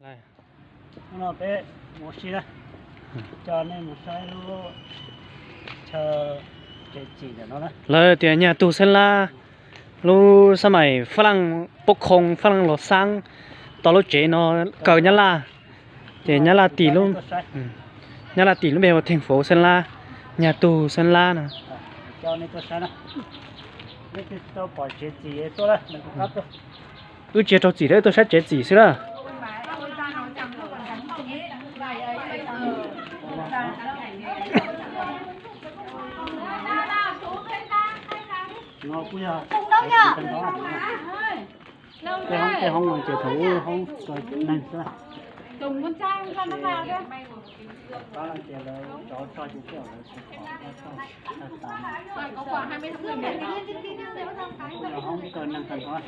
Hnub no peb mus ua si na, coj nej mus saib lub chaw tsev txim ntawm no na. Lawv tias nyaj tug Xeeb Lab, lub xab mais Fab Laj poob khoo, Fab Laj los xaab tau lub tsev no kaw Nyab Laj, ces Nyab Laj tim lub, Nyab Laj tim lub npe ua theej fauv Xeeb Lab, nyaj tug Xeeb Lab no. Wb tsis yog raug txim, wb tuaj saib tsev txim xwb na. Tej hoob, tej hoob no ces thaum ub hoob kaw neeg xwb. Hoob kaw neeg tag nrho.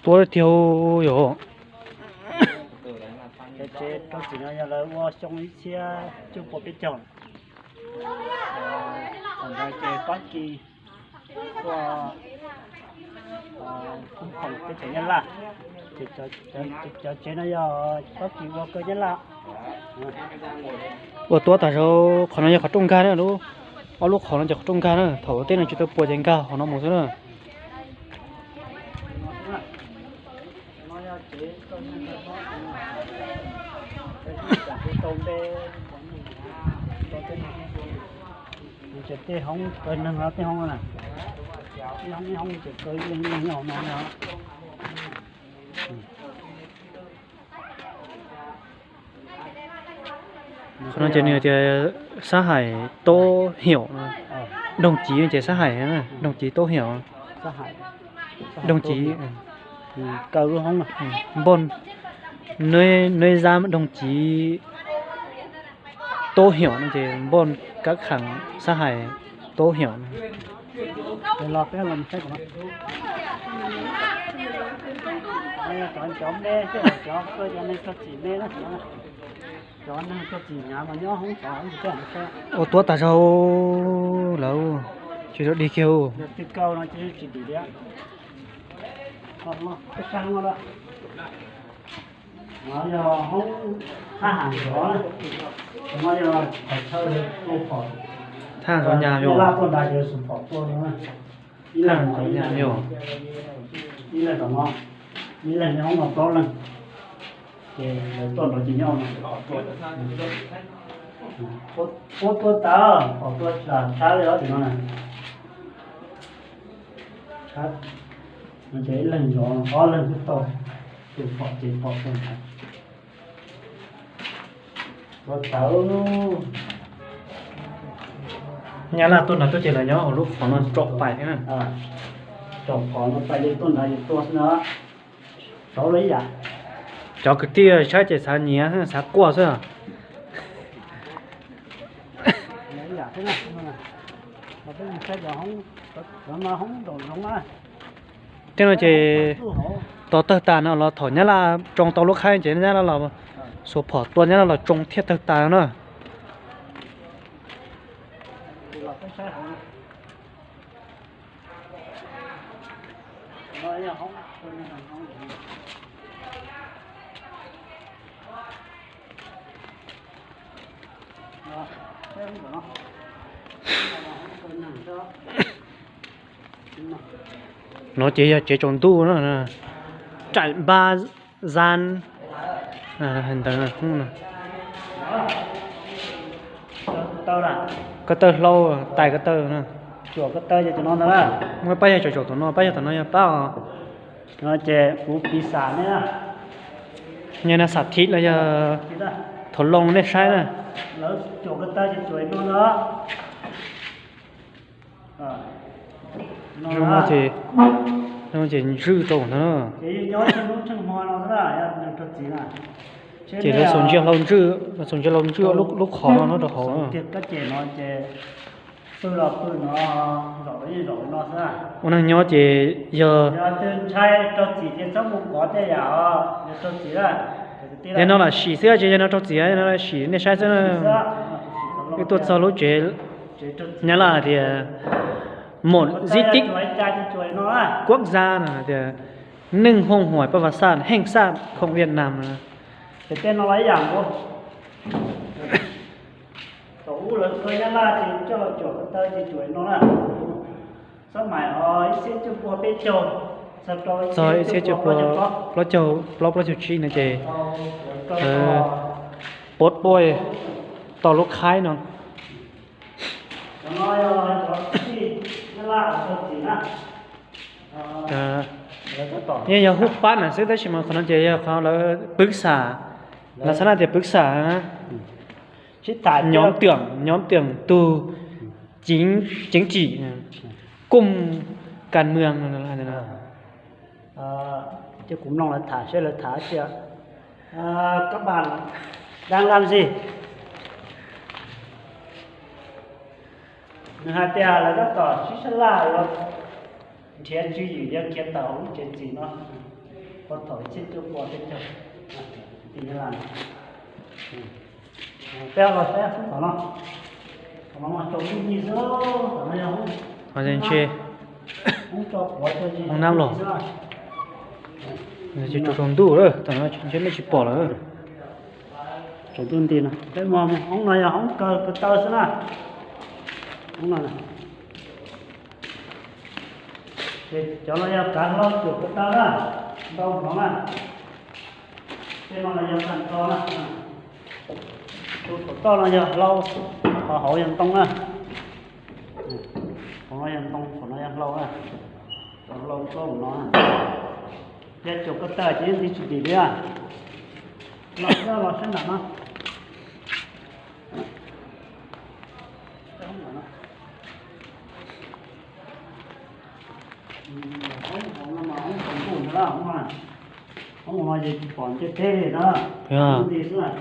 Tuab tiag yom. Cov tsev rau txim no yog lawv ua xyoo ib txhiab cuaj pua peb caug. Thaum ntawd ces Fab Kis tuaj kuj khoom teb chaws Nyab Laj, ces cov tsev no yog Fab Kis ua kaw Nyab Laj. Ua tuab tas zog, qhov no yog qhov rooj nkag na, lub, ob lub qhov no ces qhov rooj nkag na, thaum ub tej no tsis tau puas ces nkag qhov no mus xwb na. Ces tej hoob kaw neeg no, tej hoob no na, ib hoob ib hoob ces kaw ib leeg ib leeg nyob hauv no na. Qhov no ces nws tias sab hais toob hiom no, doog civ ces sab hais, doog civ toob hiom, doog civ, npoj, nuj zab doog civ toob hiom no ces npoj kab khaas sab hais toob hiom no. Ua tuab tas zog lawm, tsis tau dig kiag. Thaj zov nyas yom. Thaj zov nyas yom. Ib leeg nyob hoob no plaub leeg, ces lawv tuaj nrov ces nyob no. Puab tua tas, pom tua tshab li ob tim no na. Tshab no ces ib leeg zov ob leeg twb tau, tus pom ces pom tua nthav. Tua tawv. Nyab Laj tuaj nrad tuaj ces lawv nyob hauv lub qhov no tsom pais thiab na. Tsom qhov no pais ces tuaj nrad ces tua xwb na. Rau lawv ib yam. Cov kwv tij saib ces xav nyiav xav quaj xwb. Tej no ces tos tawg tas no los thaum Nyab Laj tsoo tau lub khaib ces Nyab Laj los xuas phom tua, Nyab Laj los tsoo thiaj tawg tas no na. No ces yog tsev tsaus ntuj na, trại ba gian ntawd. Ko taw hlau, tais ko taw. Muaj pab yog tsaus tsaus tom no, pab yog tom no yog pab os. Ces kuv piv xam nej, yog na xam thib los yog thaum loo nej saib na. Ces ntswj rau ntawd. Ces lawv xuas ntsia hlau ntswj, lawv xuas ntsia hlau ntswj lub qhov no rau hauv. Pw los pw no, zaum los yeej zaum no xwb. Ua neeg nyob ces yog, yog twg ntshai raug txim ces txhob mus kov tej yam, yog raug txim na. Yog no lam sim xwb ces yog no raug txim, yog no lam sim nej saib xwb na. Wb tuaj txog lub tsev Nyab Laj tias một di tích quốc gia no tias นึ่งห้องห้วยประวัติศาสตร์แห่งชาติของเวียดนาม no. Ces tej no los ib yam nkaus. Thaum ub lawv khawb Nyab Laj ces coj los cuam ko taw ces cuam no na. Xab mais ib txhiab cuaj pua peb caug txog ib txhiab cuaj pua plaub caug plaub, plaub caug tsib no ces pov puaj tau lub khaib no. Yeej yog hub pab na xwb tab sis mas qhov no ces yog qhov lawv pwv xam, lawv xav na tias pwv xam na. Nhóm trưởng, nhóm trưởng tus chính, chính trị, cung can mường. Ces kuv mloog lawv tham seb lawv tham tias, các bạn đang làm gì? Nws hais tias lawv tab tom sib sab laj los nrhiav tswv yim yuav khiav tawm hauv lub tsev txim no. Ua thaum ib txhiab cuaj pua peb caug, peb los saib tom no, tom no mas tsaus ntuj nti xwb, tom no yog hoob nab los, tsaus ntuj lawm, tom no ntshe nej tsis pom lawm. Tsaus ntuj nti no, peb mus hoob no yog hoob kaw ko taw xwb na. Hoob no, ces cov no yog kav hlau cuam ko taw na, ntoo no na. Tej no los yog tag nrho na. Tus saum toj no yog hlau, qhov hauv yog ntoo na. Qhov no yog ntoo, qhov no yog hlau na. Cov hlau plaub no, yog cuam ko taw ces yeej nti tsis dim li. Los, los sab nram no. Hoob no ces tsis pom ntiaj teb li na. Nti xwb.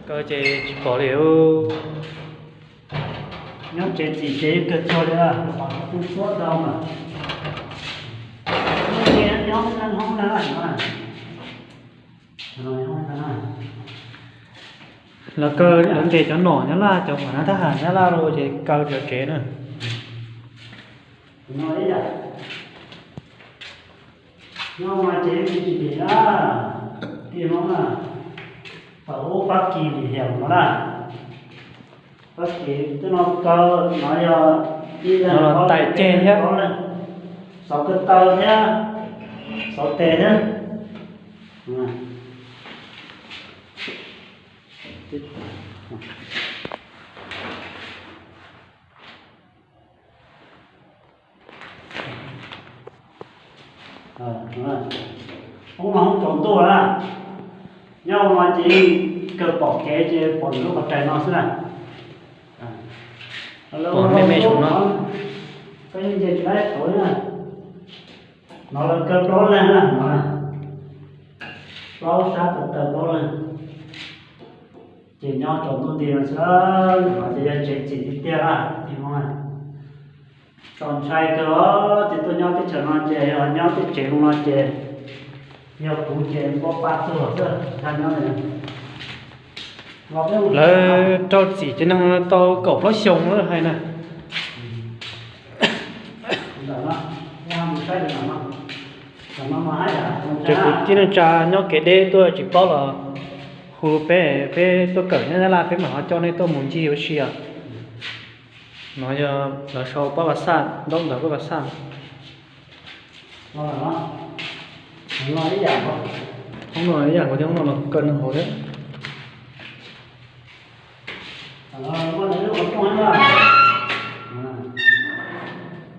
Kaw ces tsis pom li. Nyob tsev txim ces kawg txog li, pom tu suab tau mas. Lawv kaw lawv ntes cov nom Nyab Laj, cov phom nab thab ham Nyab Laj los ces kaw cov tsev na. Nyob mas ces tsis dim na, tij Hmoob na, thaum ub Fab Kis lim hiam no na, Fab Kis twb no kaw no yog ib leeg, tais ceg thiab, xauv ko taw thiab, xauv tes thiab. Hoob no hoob tsaus ntuj na, nyob no ces kawg pom kev ces pom lub qhov rais no xwb na. Pom me me saum no, koj yeej nce tsis laib tau na. No lawv kaw plaub leeg na, no plaub sab ko taw plaub leeg. Ces nyob tsaus ntuj nti no xwb, no ces yog tsev txim tiag tiag na, tij Hmoob na. Txaus ntshai kawg, ces tuaj nyob teb chaws no ces yog nyob teb tsev no ces yog kuv ces npau paj tuag xwb, nyob. Lawv raug txim cov neeg tau kaum plaub xyoo lawm hais na. Ces kuv tij neej tsa nyob kev deb tuaj tsis paub los hu peb, peb tuaj kawm nyob Nyab Laj peb mam ho coj nej tuaj mus ncig ua si os. No yog lawv sau pab pas xaj, ntaub ntawv pab pas xaj. Hoob no ib yam nkaus thiab, hoob no los kaw neeg hauv thiab.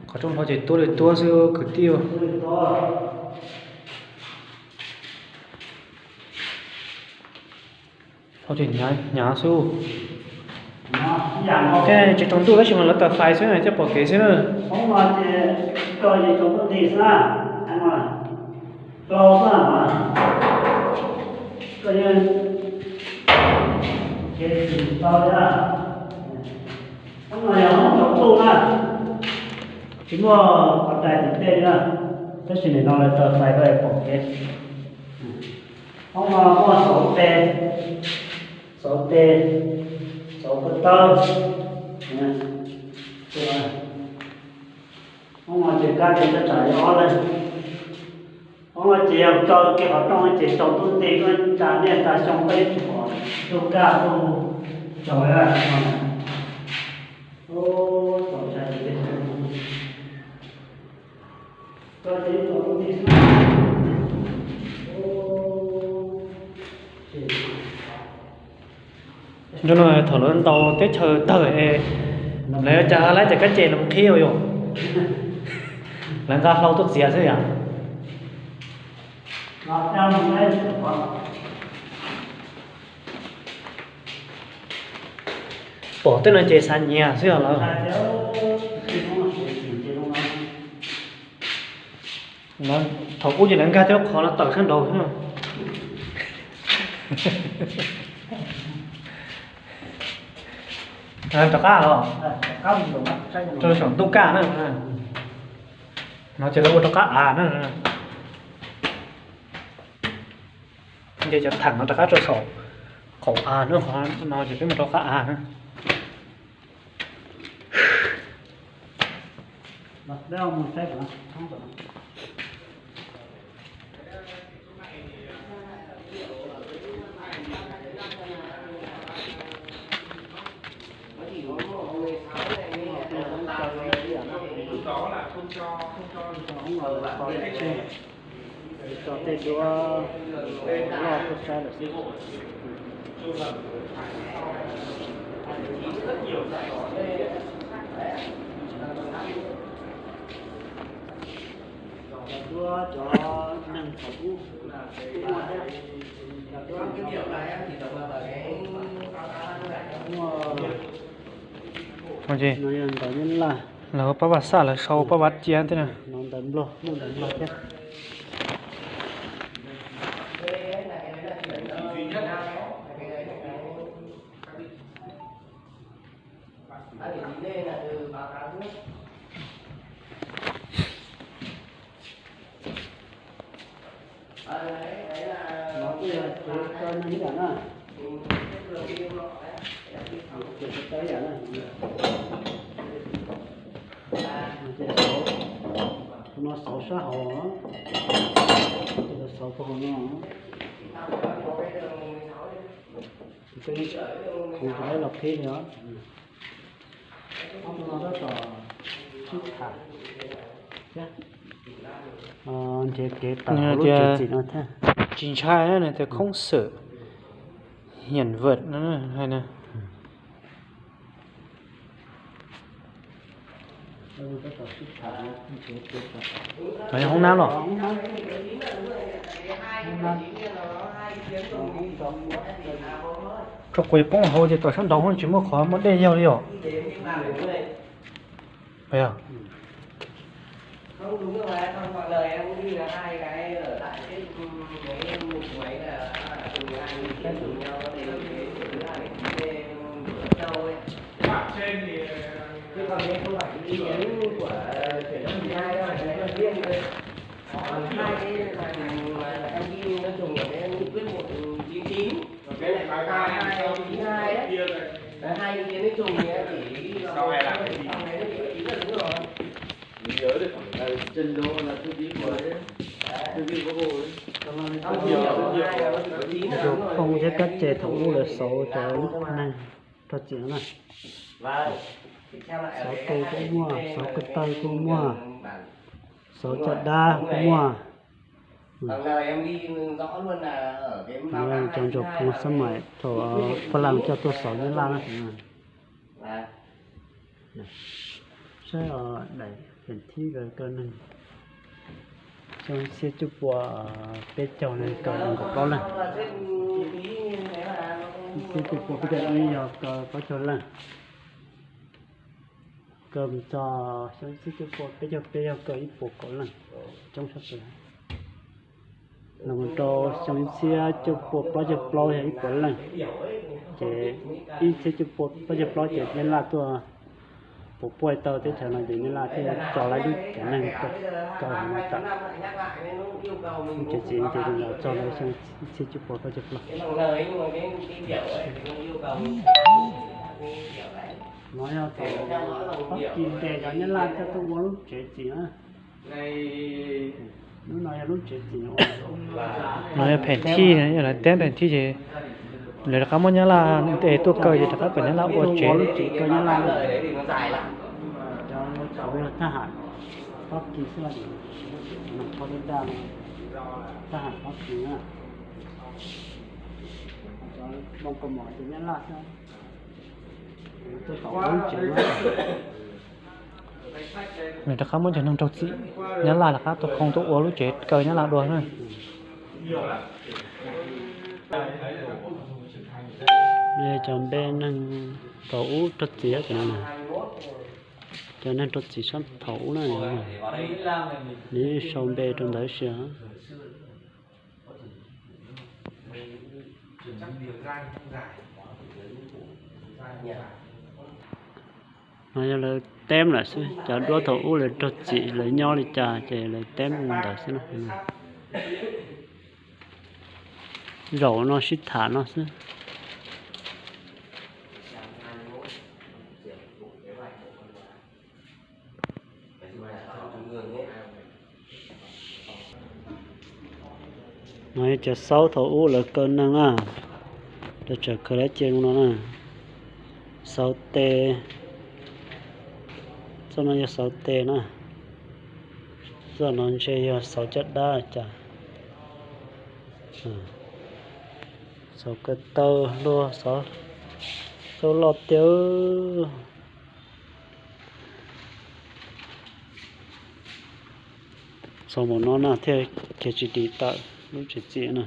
Qhov rooj hlau ces tuab li tuab xwb kwv tij. Hlau ces hnyav hnyav xwb. Thiab tsis tsaus ntuj tab sis mas lawv taws fais xwb thiaj pom kev xwb na. Tsis muaj qhov rais tim tej li na, tab sis nim no lawv taws fais rau pom kev. Hoob no muaj xauv tes, xauv tes, xauv ko taw. Hoob no ces kab ces tsam tsam yog ob leeg. Hoob no ces yog kaw kiag qhov rooj ces tsaus ntuj nti koj tsa niaj tsa xyoo koj yeej tsis pom ntuj kaj ntuj tsaus li. Nyob no thaum lawv ntaus teb chaws tawg es lawv yuav cas laib cov kab ces los qhib ua yom. Lawv nqa hlau tuaj txiav xwb yom. Pom tej no ces xav nyiam xwb os lawm. Thaum ub ces lawv nkag tej lub qhov no tawm sab nraud xwb. Rov qab los, rau saum ntuj kaj na. No ces lawv ua rov qab av na. Nce cov theem no rov qab rau saum qaum av na, qhov no ces peb mus rau qab av na. Tso tej duab loj tuaj saib lawm xwb. Cov duab cov neeg thaum ub, cov duab thaum ub, no yog ntawv Nyab Laj. Lawv pab pas xaj lawv sau pab pas cia thiab na. No ntawv Nplog, muaj ntawv Nplog thiab. No kuj yog tsev tso neeg ib yam na. Tsev tso ib yam na. Ces xauv, no xauv sab hauv, ces xauv puag hauv no. Khoov rov los qhib li os. Ob tug no tab tom sib tham thiab. Nrhiav kev tawm hauv lub tsev txim no thiab. Tsis ntshai na, nws tias khoob xwm hiam vwm no hais na. No yog hoob nab los? Tso kuv poob hauv ces tom sab nraud tsis muaj qhov muaj dej yog li os. Ntsuag Phooj thiab Kab Ces thaum ub lawv xauv cov neeg rog txim no na. Xauv tes kuj muaj, xauv ko taw kuj muaj, xauv caj dab kuj muaj. Cov Ntsuag Phooj xab maim thaum Paj Laj coj tuaj xauv Nyab Laj na. Saib daim phem thib kaw neeg xyoo ib txhiab cuaj pua peb caug neeg kaw nees nkaum plaub leej. Ib txhiab cuaj pua peb caug ib yog kaw plaub caug leej. Kaw mus txog xyoo ib txhiab cuaj pua peb caug peb yog kaw ib puas kaum leej, coob sab pes. Los mus rau xyoo ib txhiab cuaj pua plaub caug plaub yog ib puas leej, ces ib txhiab cuaj pua plaub caug plaub ces Nyab Laj tuaj puas puaj tau teb chaws no ces Nyab Laj thiaj tso lawv lub cov neeg tuaj kaw hauv no tawm. Tsev txim ces los txog lawv xyoo ib txhiab cuaj pua plaub caug plaub. No yog thaum Fab Kis ntes cov Nyab Laj coj tuaj ua lub tsev txim na. Lub no yog lub tsev txim. No yog phem thib, yog lawv teb phem thib ces lawv rov qab muab Nyab Laj ntes tuaj kaw ces rov qab kom Nyab Laj ua tsev. Lub tsev kaw Nyab Laj, cov thab ham Fab Kis xwb, no, thab ham Fab Kis na. Cov npoo kaus mom ces Nyab Laj xwb. Nws rov qab muab cov neeg raug txim Nyab Laj rov qab tuaj khoo tuaj ua lub tsev kaw Nyab Laj dua na. Cov npe neeg thaum ub raug txim, cov neeg raug txim sab thaum ub na, nws sau npe rau ntawd xwb. No yog lawv teb lawm xwb, cov duab thaum ub lawv raug txim lawv nyob li cas ces lawv teb li ntawd xwb na. Zaum no sib tham no xwb. No yog cov xauv thaum ub lawv kaw neeg na, lawv tseem khaws lawv cia no na. Xauv tes, txoj no yog xauv tes na, txoj no ntshe yog xauv caj dab cas. Xauv ko taw luaj, xauv loj tiag. Xauv npaum no na thiaj khiav tsis dim tawm lub tsev txim na.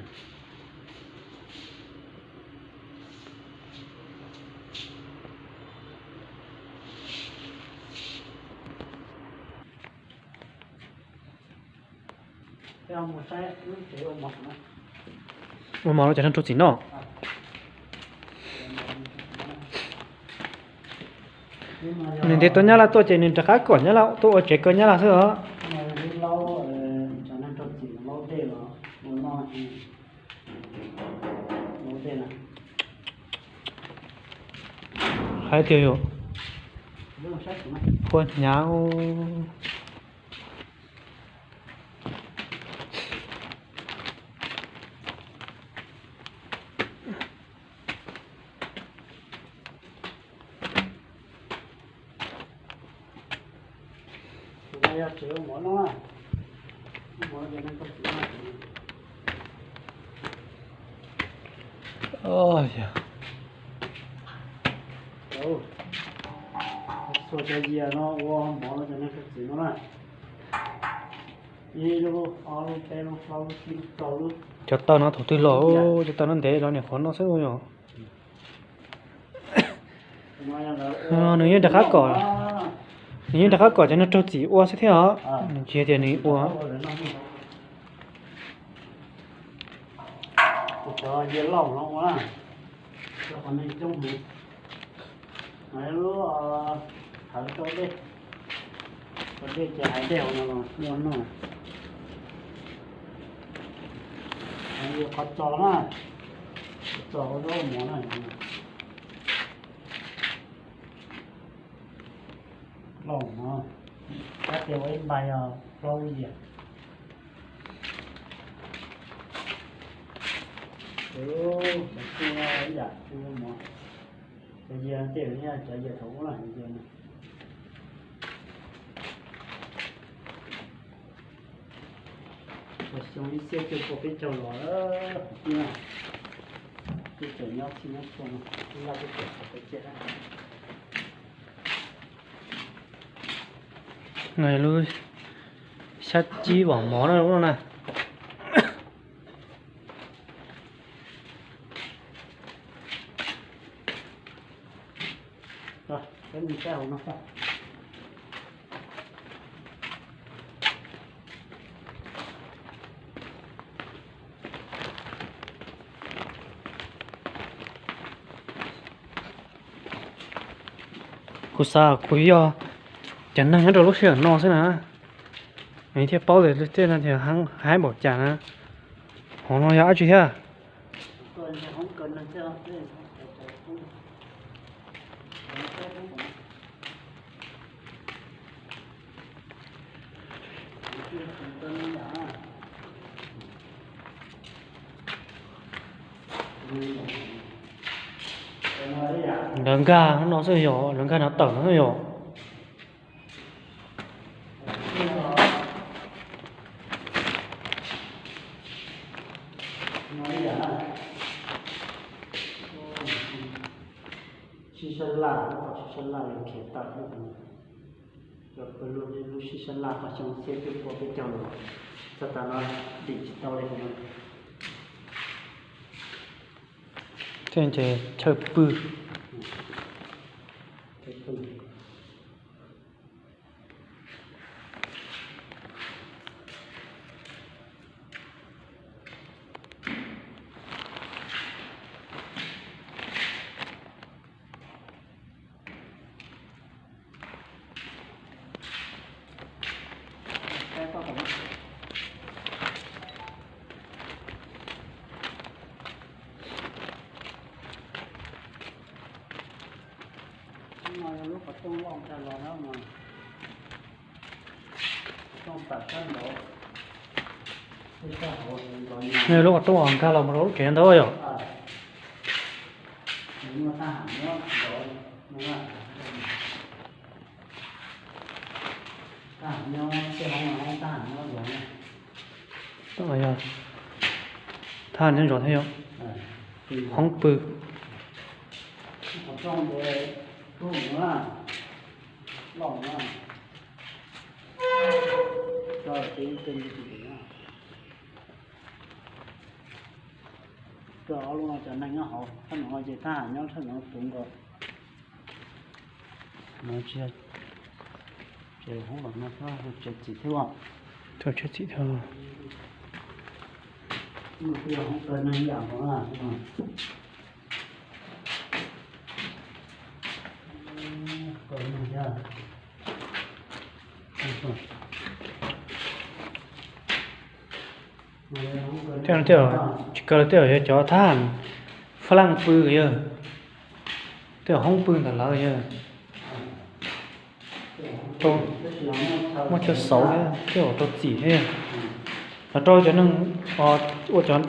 Ua mov rau cov neeg raug txim noj. Nws ntes tau Nyab Laj tuaj ces nws rov qab kom Nyab Laj tuaj ua tsev kaw Nyab Laj xwb os. Hais tias yus qhuab hnyav. Txhua cov yias no ua mov rau cov neeg raug txim no na. Ib lub, ob lub, peb lub, plaub lub, tsib lub, rau lub. Cov taw no thaum twg los, cov taw no ntev los niam qhuav no xwb yog. Nws yeej rov qab kom, nws yeej rov qab kom cov neeg raug txim ua xwb thiab os. Nws tsis tias nws ua. Cov yias lauj no ua na, cov qhov neeg coob heev. Lub thawv rau dej, rau dej ces hais dej hauv no los ua noj. Qhov txos na, qhov txos ua zaub mov na. Lauj no, kab tias ua ib npaig yog plaub lub yias. Cov kuj ib yam li mov, cov yias tej yog cov yias thaum ub los yias no. Xyoo ib txhiab cuaj pua peb caug los, tib txawm nyob txhij nyob txhua no, tib laj teb txawm txog peb ciaj. Lub xyab cib vam mov na lub no na. Kuv xav kuv yog cov neeg nyob rau lub sij hawm no xwb na, thiaj paub tias tej no tias haib npaum cas na. Hov no yog dab tsi thiab? Lawv nkag no xwb yog, lawv nkag no tawm no xwb yog. Sib sab laj, sib sab laj khiav tawm lub, lub sib sab laj qhov xyoo txhiab cuaj pua peb caug los txog tas no dim tsis tau li no. Tej ces chaw pw. Lub qhov rooj nkag los mus rau lub tsev ntawd yom. Thab ham nyob zov thiab yom. Hoob pw. Cov ob lub no cov neeg nyob hauv, thaj no ces thab ham nyob thaj no puv nkaus. Ces hoob los no tsev txim thiab, tsev txim thiab. Tej no tej tsis kaw los tej yog cov thab ham Fab Laj pw yog, tej hoob pw ntawm lawv yog. Muaj chaw xauv thiab, tej zaum rau txim thiab. Los rau cov neeg ua cov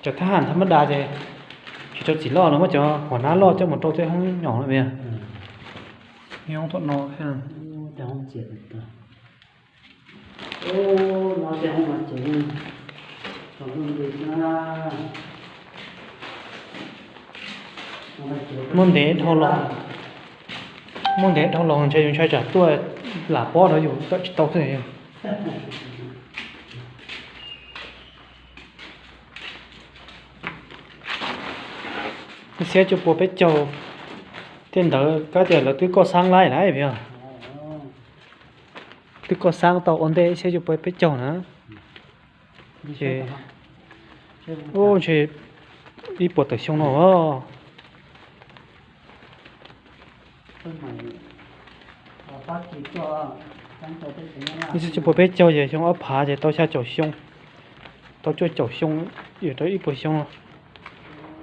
thab ham thab mab da ces tsis rau txim loj no, muab cov huam nab loj coj mus rau tej hoob nyom no. Hoob tom no thiab. Muaj ntev dhau los, muaj ntev dhau los ntshe yus ntshai tsam tuaj lam pob rau yus tawm tsis tau xwb. Ib txhiab cuaj pua peb caug, tej ntawd kab tias lawv twb koj xaab laib lawm yog, twb koj xaab tau ua ntej ib txhiab cuaj pua peb caug na. Ces, u, ntshe ib puas tawm xyoo no. Ib txhiab cuaj pua peb caug ces xyoo ob phav ces tau xya caum xyoo, tau cuaj caum xyoo, yuav rau ib puas xyoo no,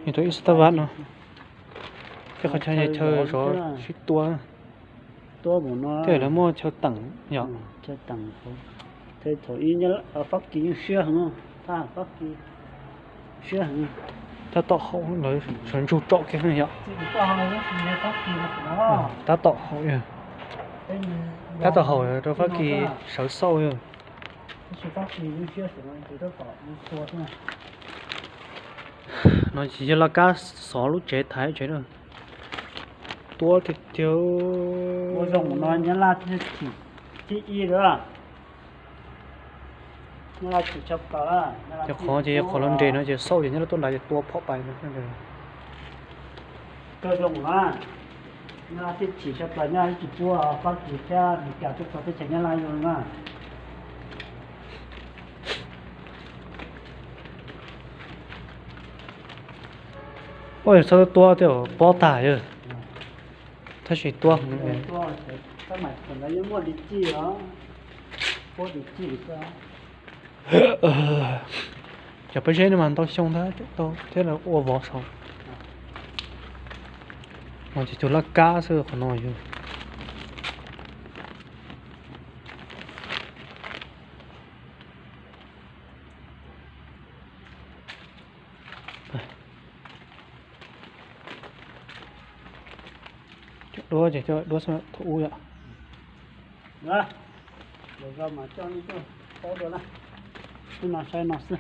yuav rau ib xab tab vaj no. Tej qhov chaw ces chaw zov sib tua, tej lawv muaj chaw teem yom. Thaum ub Fab Kis yeej siab heev, thab Fab Kis siab heev. Tab tom haum lawv sawv ntsug tsom kiag yom. Tab tom haum, tab tom haum rau Fab Kis sawv xauj yom. No ces yog laj kab xov lub tsev thaiv tsev na. Tuab tiag tiag. Cov qhov ces qhov los nres no ces xauj ces nyob rau tuaj nrad ces tua phom pais no. Ua yog txhob tua tej pob tag yog, tab sis tua. Cov pob zeb no mas ntau xyoo tab tau thiab lawv ua vov saud. No ces cov laj kab xwb qhov no yog. Cov duab ces cov duab xwb thaum ub yom. Lawv mas coj nej tuaj paub dua na, hnub no saib no xwb.